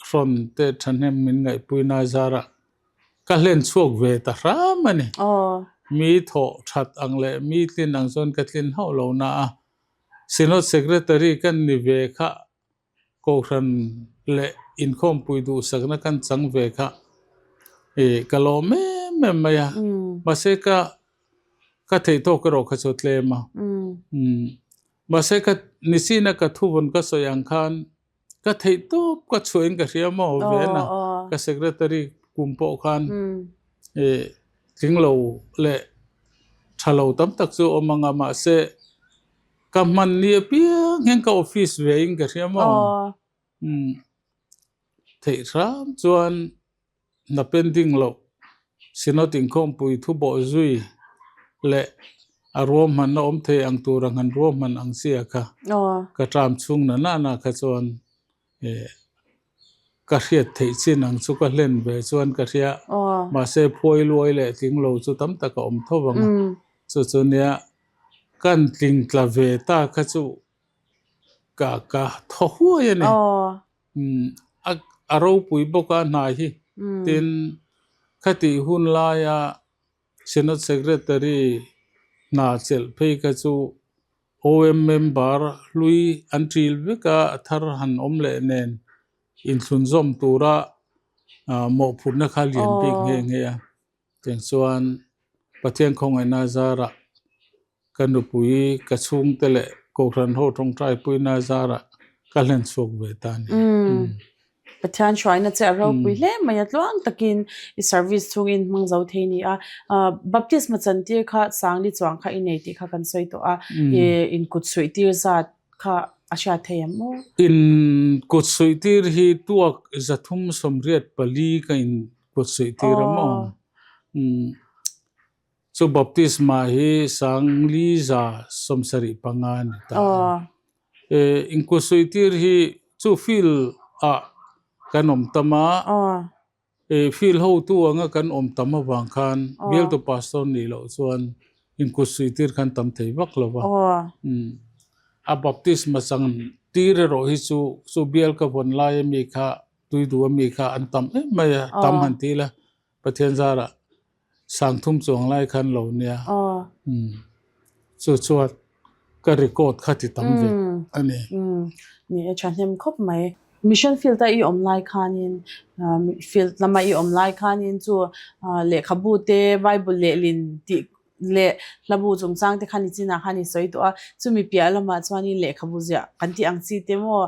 hrawn te thahnem min ngaihpuina zarah ka hlen chhuak ve ta hram a ni. Mi thawh that ang leh mi tlin ang chuan ka tlin hauh lo na a, Synod Secretary ka ni ve kha Kohhran leh inkhawmpui duhsakna kan chang ve kha ih ka lawm em em mai a, mahse ka ka theih tawk erawh kha chu a tlem a. Mahse ka nichin a ka thuvawn ka sawi ang khan ka theih tawp ka chhuah in ka hria maw ve na ka secretary kum pawh khan ih tling lo leh tha lo tam tak chu awm ang a mahse ka hman ni apiang hian ka office ve in ka hria maw theih hram chuan hna pending loh Synod inkhawmpui thu bawh zui leh a ruahmanna awm thei ang tur ang han ruahman ang chia kha ka term chhung na nana kha chuan eh ka hriat theih chin ang chu ka hlen ve chuan ka hria mahse phuai luai leh tling lo chu tam tak a awm tho vang a chu chu nia kan tling tla ve ta kha chu ka ka thaw huai a ni. A a ropui bawk a hna hi tin khatih hun laia Synod Secretary hna chelh phei kha chu OM member hlui an ṭil vek a, a thar han awm leh nen inthlunzawm tura mawhphurhna kha lian bik nghe nghe a. Tiang chuan Pathian khawngaihna zarah ka nupui, ka chhungte leh Kohhran ho tawngtai puina zarah ka hlen chhuak ve ta a ni. Pathian hruaina che a ropui hle mai a, tluang takin i service chhungin hmang zo thei ni a. Baptisma chantir kha Sangli chuang kha i nei tih kha kan sawi tawh a, in kut suih tir zat kha a hriat thei em aw? In kut suih tir hi tuak 384 ka in kut suih tir a maw? Chu baptisma hi 5175 a ni ta a. Inkut suih tir hi chu field ah kan awm tam a, field hotu anga kan awm tam avang khan bialtu pastor nih loh chuan inkut suih tir khan tam thei vak lo va. A baptisma chang tir erawh hi chu chu bial ka vawn lai ami kha tui duh ami kha an tam em mai a, tam han ti ila Pathian zarah 3000 chuang lai khan lo nia. Chu chuan ka record kha ti tam ve a ni. Ni e thahnem khawp mai. Mission field a i awm lai khanin field lama i awm lai khanin chu lehkhabu te Bible lehlin tih leh hlabu chungchang te khan i chinah khan i sawi tawh a, chumi piah lamah chuanin lehkhabu ziah kan tih ang chi te maw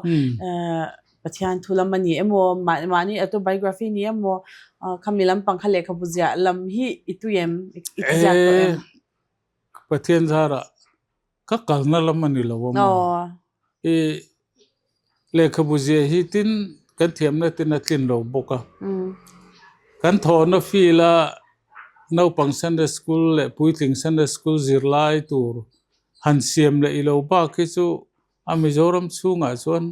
Pathian thu lam a ni emaw mahni autobiography ni emaw khami lampang kha lehkhabu ziah lam hi i tui em i ti ziak tawh em? Pathian zarah ka kalna lam a ni lo a maw? I lehkhabu ziah hi tin kan thiamna tin a tlin lo bawk a. Kan thawhna field a naupang Sunday school leh puitling Sunday school zirlai tur han siam leh i lo bak hi chu A Mizoram chhungah chuan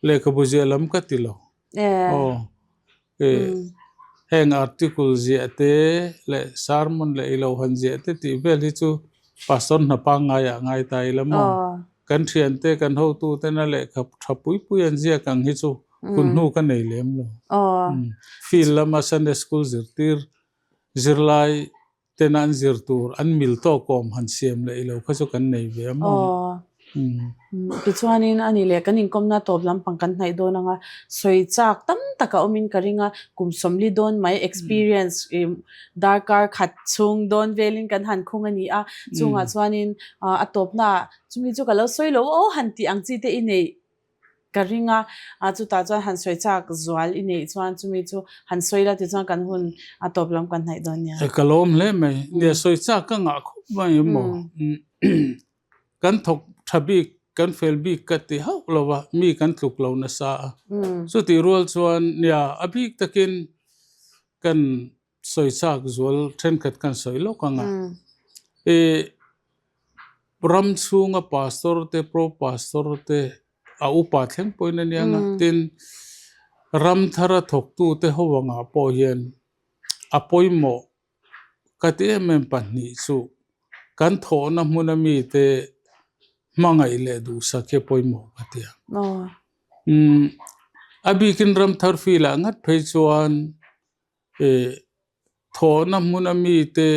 lehkhabu ziah lam ka ti lo. Aw heng article ziah te leh sermon leh ilo han ziah te tih vel hi chu pastor hna pangngai ah ngai ta ila maw? Kan thiante, kan hotutena lehkha tha pui pui an ziak ang hi chu hun hnu ka nei lem lo. Field lama Sunday School zirtir zirlai tena an zir tur an mil tawk awm han siam leh ilo kha chu kan nei ve a maw? Tichuanin a ni leh kan inkawmna tawp lampang kan hnaih dawn anga sawi chak tam tak a awmin ka ring a, kum 40 dawn mai experience darkar khat chhung dawn velin kan han khung a ni a, chungah chuanin a tawpnaah chumi chu ka lo sawi lo aw han tih ang chi te i neih ka ring a, chutah chuan han sawi chak zual i neih chuan chumi chu han sawi la tichuan kan hun a tawp lam kan hnaih dawn nia. Ka lawm hle mai. Nia sawi chak ka ngah khawp mai emaw. Kan thawk tha bik, kan fel bik ka ti hauh lo va, mi kan tluk lo nasa a. Chutih rual chuan nia a bik takin kan sawi chak zual thenkhat kan sawi lawk ang a. Ih ram chhunga pastor te, pro pastor te a upa thleng pawhin a nia ang a, tin ram thara thawktute ho angah pawh hian a pawimawh Ka ti em em pahnih chu kan thawhna hmuna mite hmangaih leh duhsak hi a pawimawh ka ti a. Umm a bikin ramthar filah ngat phei chuan ih thawhna hmuna mite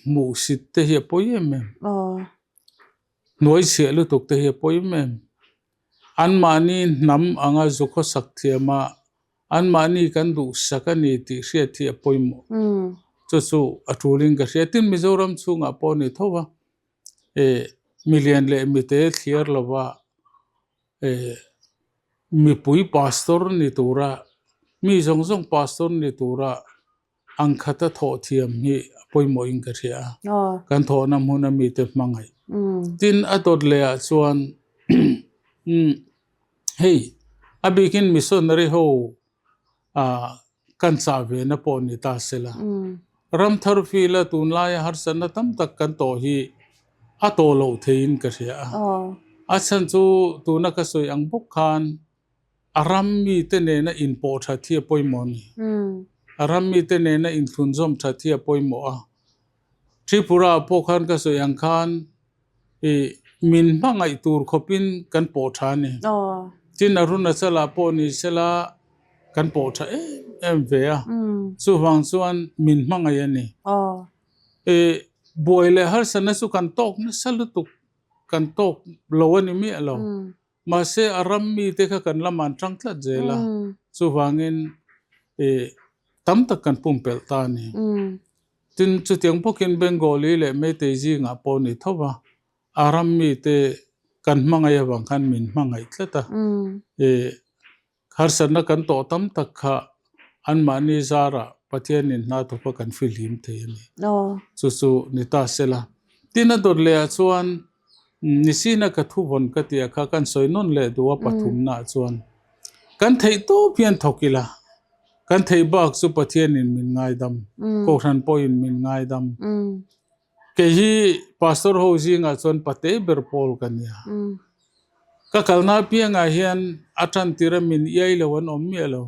hmuhsit te hi a pawi em em. Hnuai chhiah lutuk te hi a pawi em em. Anmahni hnam anga zu khawsak thiama anmahni kan duhsak a ni tih hriat hi a pawimawh. Chu chu a tulin ka hria. Tin, Mizoram chhungah pawh a ni tho va, eh milian leh mite thliar lova eh mipui pastor ni tura mi zawng zawng pastor ni tura Ang khata thawh thiam hi a pawimawhin ka hria a, kan thawhna hmuna mite hmangaih. Tin, a dawt lehah chuan hei a bikin missionary ho kan chah vena pawh ni ta se la, ramthar fila tunlaia harsatna tam tak kan tawh hi a tawh loh theiin ka hria a. A chhan chu tuna ka sawi ang bawk khan A ram mite nena inpawh that hi a pawimawh a ni. A ram mite nena inthlunzawm that hi a pawimawh a. Tripura ah pawh khan ka sawi ang khan ih min hmangaih tur khawpin kan pawh tha a ni. Tin Arunachal ah pawh ni sela kan pawh tha em em ve a. Chuvang chuan min hmangaih a ni. Ih buai leh harsatna chu kan tawk nasa lutuk kan tawk lo a ni miah lo. Mahse, a ram mite kha kan lamah an tang tlat zel a, chuvangin ih tam tak kan pumpelh ta a ni. Tin, chutiang bawkin Bengali leh Meitei zingah pawh a ni tho va, a ram mite kan hmangaih avang khan min hmangaih tlat a, ih Harsatna kan tawh tam tak kha anmahni zarah Pathianin hna thawka kan fihlim thei a ni. Chu chu ni ta se la. Tin a dawt lehah chuan Nisina ka thuvawn ka tih kha kan sawi nawn leh duh a pathumnaah chuan kan theih tawp hian thawk ila, kan theih bak chu Pathianin min ngaidam, Kohhran pawhin min ngaidam. Kei hi Pastor ho zingah chuan pate ber pawl ka nia. Ka kalna apiangah hian a tan tira min iai lo an awm miah lo.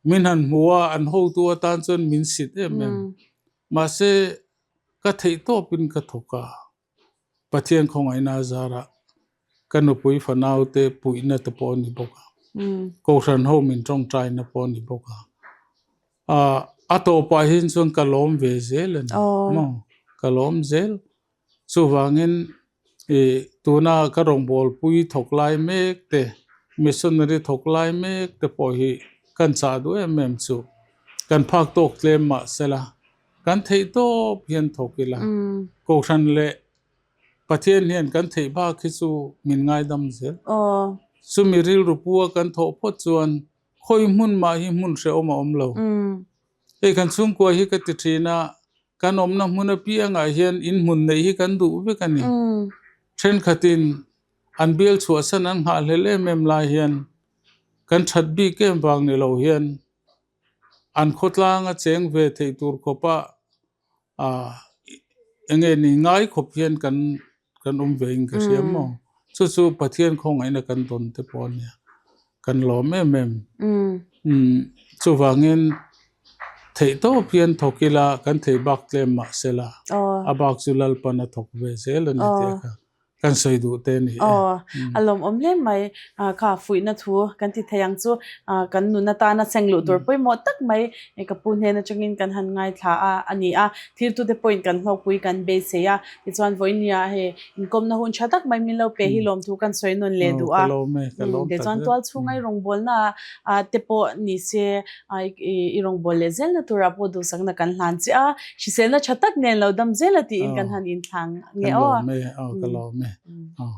Min han hmu a, an hotu atan chuan min sit em em. Mahse, ka theih tawpin ka thawk a. Pathian khawngaihna a zarah ka nupui fanaute puihna te pawh a ni bawk a, Kohhran ho min tawngtaina pawh a ni bawk a. Ahh a tawpah hian chuan ka lawm ve zel a ni maw? Ka lawm zel. Chuvangin ih tuna ka rawngbawlpui thawk lai mek te, missionary thawk lai mek te pawh hi kan chah duh em em chu. Kan phak tawk tlem mah sela Kan theih tawp hian thawk ila, Kohhran leh Pathian hian kan theih bak hi chu min ngaidam zel. Chumi rilru pua kan thawh phawt chuan khawi hmun mah hi hmun hrehawm a awm lo. Hei kan chhungkua hi ka ti thin a, kan awmna hmun apiangah hian in hmun neih hi kan duh vek a ni. Thenkhatin an bial chhuahsan an nghahhlelh em em lai hian kan that bik em vang ni lo hian An khawtlanga cheng ve theih tur khawpa ah eng nge ni ngai khawp hian kan kan awm ve in ka hria maw? Chu chu Pathian khawngaihna kan dawn te pawh a nia, kan lawm em em. Umm chuvangin theih tawp hian thawk ila kan thei bak tlem mahsela a bak chu Lalpan a thawk ve zel a ni tih kha. Kan sawi duh te a ni e. Aw, a lawmawm hle mai. Kha fuihna thu kan ti thei ang chu kan nun atana seng luh tur pawimawh tak mai ka pu hnen atangin kan han ngaithla a a ni a. Thiltute pawhin kan hlawkpui kan beisei a. Tichuan vawinia hei inkawmna hun tha tak mai min lo pe hi lawmthu kan sawi nawn leh duh a. Ka lawm e, ka lawm tak Tichuan tual chhunga i rawngbawlna te pawh ni se i rawngbâwl leh zelna turah pawh duhsakna kan hlan che a, hriselna tha tak nen lo dam zel a tiin kan han inthlang nge aw. Ka lawm e, aw ka lawm e, aw.